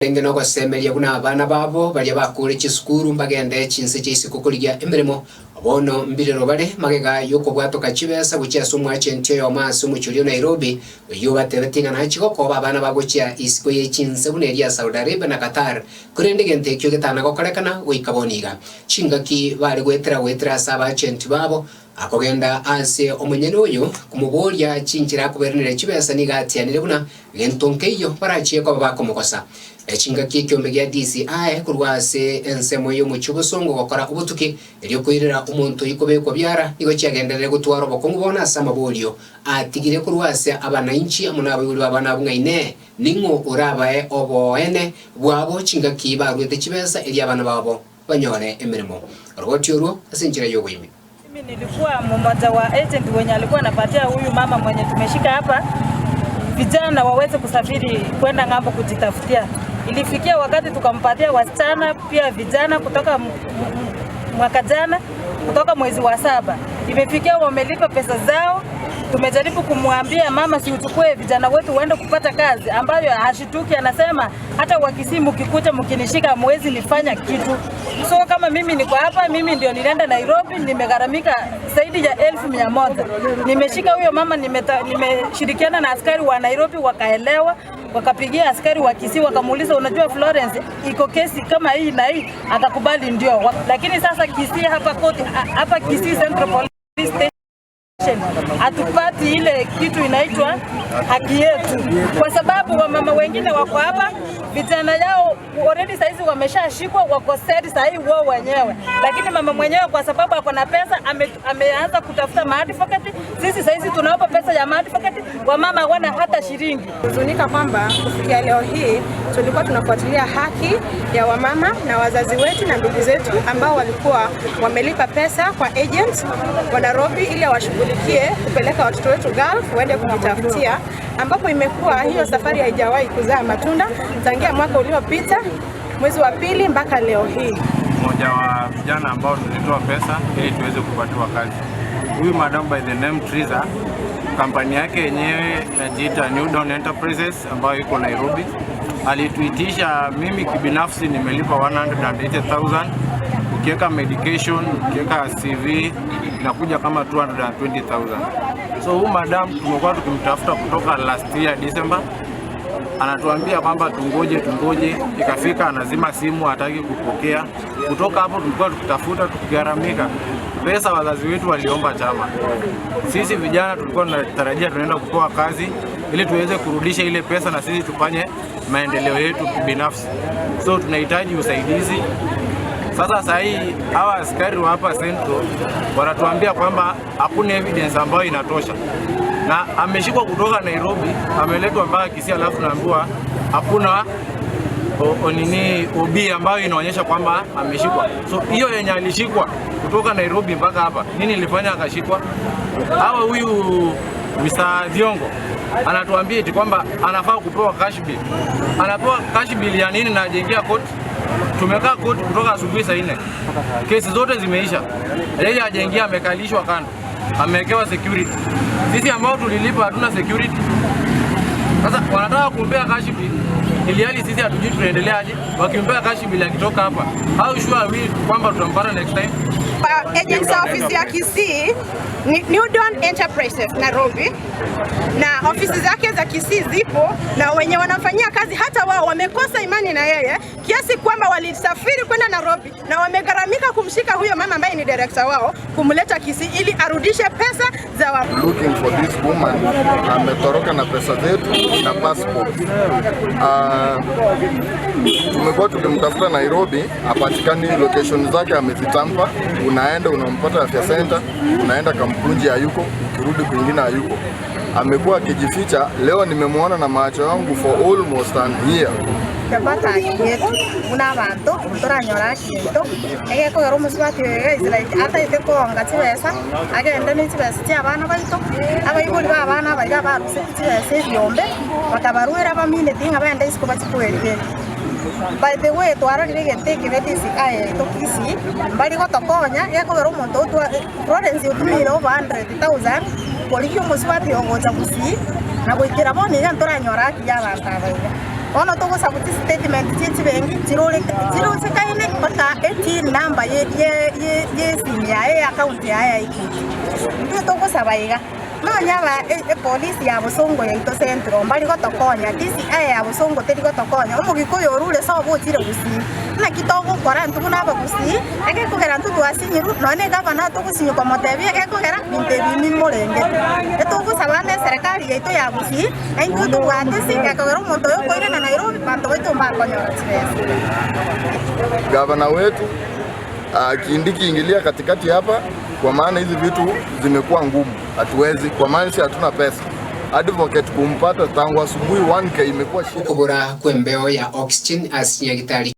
Renge nogosemeria buna abana babo baria bakure chisukuru mbagende chinse chia isiko korigia emeremo. Bono mbirero bare magega yokobwatoka chibesa gochia ase omwachenti oyomo ase omochie oria o Nairobi, oyio obatebetie ng'a nachi gokoba abana bagochia isiko ye chinse buna eria ya Saudi Arabia na Qatar, korende egento ekio getana gokorekana goika bono iga. Chingaki bare goetera goetera ase abaachenti babo, akogenda ase omonyene oyo komoboria chinchera akobereneria chibesa nigo atianire buna gento nkeiyo barachie koba bakomogosa. Chingaki ekiombe gia DCI korwa ase ensemo y'omochie obosongo gokora obotuki erio koirera omonto oyio kobekwa biara nigo chiagenderere gotwara obokong'u bono ase amaborio atigire korwa ase abanainchi amo nabaibori b'abana abwo ng'a Inee, ning'o orabae oboene bwabo chingaki baruete chibesa erio abana babo banyore emeremo? Oroboti orwo ase enchera y'oboime. Mimi nilikuwa mmoja wa agent wenye alikuwa anapatia huyu mama mwenye tumeshika hapa vijana waweze kusafiri kwenda ng'ambo kujitafutia. Ilifikia wakati tukampatia wasichana pia vijana kutoka mwaka jana, kutoka mwezi wa saba. Imefikia wamelipa pesa zao. Tumejaribu kumwambia mama, si uchukue vijana wetu uende kupata kazi, ambayo hashituki, anasema hata Wakisii mkikuja mkinishika mwezi nifanya kitu. So kama mimi niko hapa, mimi ndio nilienda Nairobi, nimegharamika zaidi ya 100,000. Nimeshika huyo mama, nimeshirikiana na askari wa Nairobi, wakaelewa, wakapigia askari wa Kisii, wakamuuliza, unajua Florence iko kesi kama hii na hii, akakubali ndio. Lakini sasa Kisii hapa koti, hapa Kisii Central Police Station hatupati ile kitu inaitwa haki yetu, kwa sababu wamama wengine wako hapa, vijana yao already saizi wameshashikwa, wako seti sahii wao wenyewe, lakini mama mwenyewe kwa sababu ako na pesa ameanza kutafuta maadvocate. Sisi saizi tunawapa pesa ya maadvocate, wamama hawana hata shilingi. Huzunika kwamba kufikia leo hii tulikuwa tunafuatilia haki ya wamama na wazazi wetu na ndugu zetu ambao walikuwa wamelipa pesa kwa agent wa Nairobi ili washughulikie kupeleka watoto wetu Gulf waende kujitafutia, ambapo imekuwa hiyo safari haijawahi kuzaa matunda tangia mwaka uliopita mwezi wa pili mpaka leo hii. Mmoja wa vijana ambao tulitoa pesa ili tuweze kupatiwa kazi. Huyu madam by the name Triza, kampani yake yenyewe inajiita New Dawn Enterprises ambayo iko Nairobi. Alituitisha, mimi kibinafsi nimelipa 180,000, ukiweka medication, ukiweka CV inakuja kama 220,000. So huyu madam tumekuwa tukimtafuta kutoka last year December, anatuambia kwamba tungoje tungoje, ikafika anazima simu, hataki kupokea. Kutoka hapo tulikuwa tukitafuta tukigharamika pesa, wazazi wetu waliomba chama. Sisi vijana tulikuwa tunatarajia tunaenda kupewa kazi ili tuweze kurudisha ile pesa na sisi tufanye maendeleo yetu kibinafsi. So tunahitaji usaidizi. Sasa saa hii hawa askari wa hapa Central wanatuambia kwamba hakuna evidence ambayo inatosha, na ameshikwa kutoka Nairobi, ameletwa mpaka Kisii, alafu naambiwa hakuna nini OB ambayo inaonyesha kwamba ameshikwa. So hiyo yenye alishikwa kutoka Nairobi mpaka hapa, nini ilifanya akashikwa? Hawa huyu Mr. Thiongo anatuambia eti kwamba anafaa kupewa cash bail. Anapewa cash bail ya nini na hajaingia court? Tumekaa court kutoka asubuhi saa 4, kesi zote zimeisha, yeye hajaingia, amekalishwa kando, amewekewa security. Sisi ambao tulilipa hatuna security. Sasa wanataka kumpea cash bail ili hali sisi hatujui tunaendeleaje. Wakimpea cash bail akitoka hapa, how sure are we kwamba tutampata next time? Agents office ya Kisii ni New Dawn Enterprises Nairobi, na ofisi zake za Kisii zipo na wenye wanamfanyia kazi hata wao wamekosa imani na yeye kiasi kwamba walisafiri kwenda Nairobi na wamegharamika kumshika huyo mama ambaye ni director wao kumleta Kisii ili arudishe pesa za wa Looking for this woman, ametoroka na pesa zetu na passport. Tumekuwa tukimtafuta Nairobi, hapatikani. Location zake amezitamper. Unaenda unampata Afya Center, unaenda Kamkunji hayuko, ukirudi kwingine hayuko. Amekuwa akijificha. Leo nimemwona na macho yangu for almost an year. Twapata haki yetu buna abanto toranyora kinto egekogera omusubati oyo is like ataete koonga chibesa agende ne chibesa chia abana baito abaibori ba abana abaiga baruseti chibesa ebiombe bakabarwera bamineti ng'a baende isiko bachikwerire. By the way, twarorire egento ekebe DCI yaito Kisii mbari gotokonya gekogera omonto otwa Florence otumire over 100,000 korigia omusubati ogocha Gusii na goikera bono iga ntoranyora haki ya abanto aba iga. Bono togosabu chistatement chia chibenki chirosekaine mpaka e-till number ye esimu yaye eaccount yaye ya Equity. Intwe togosaba iga, nonya aba epolisi ya Bosongo yaito Central mbari gotokonya, DCI ya Bosongo teri gotokonya, omogikuyu orure sobo ochire Gusii. Naki togokora intwe buna abagusii, egekogera intwe twasinyiru, nonye egavana togosinyi komotebia egekogera binto ebi nimorengete. Etogosaba na eserikali yaito ya Gusii, naintwe tobwate ase gekogera omonto oyo okoirana Nairobi, banto baito mbakonyora chibesa. Gavana wetu Kindiki, ingilia katikati hapa, kwa maana hizi vitu zimekuwa ngumu, hatuwezi, kwa maana sisi hatuna pesa. Advocate kumpata tangu asubuhi 1K imekuwa shida. Okobora kwembeo ya oxygen ase nyagitari.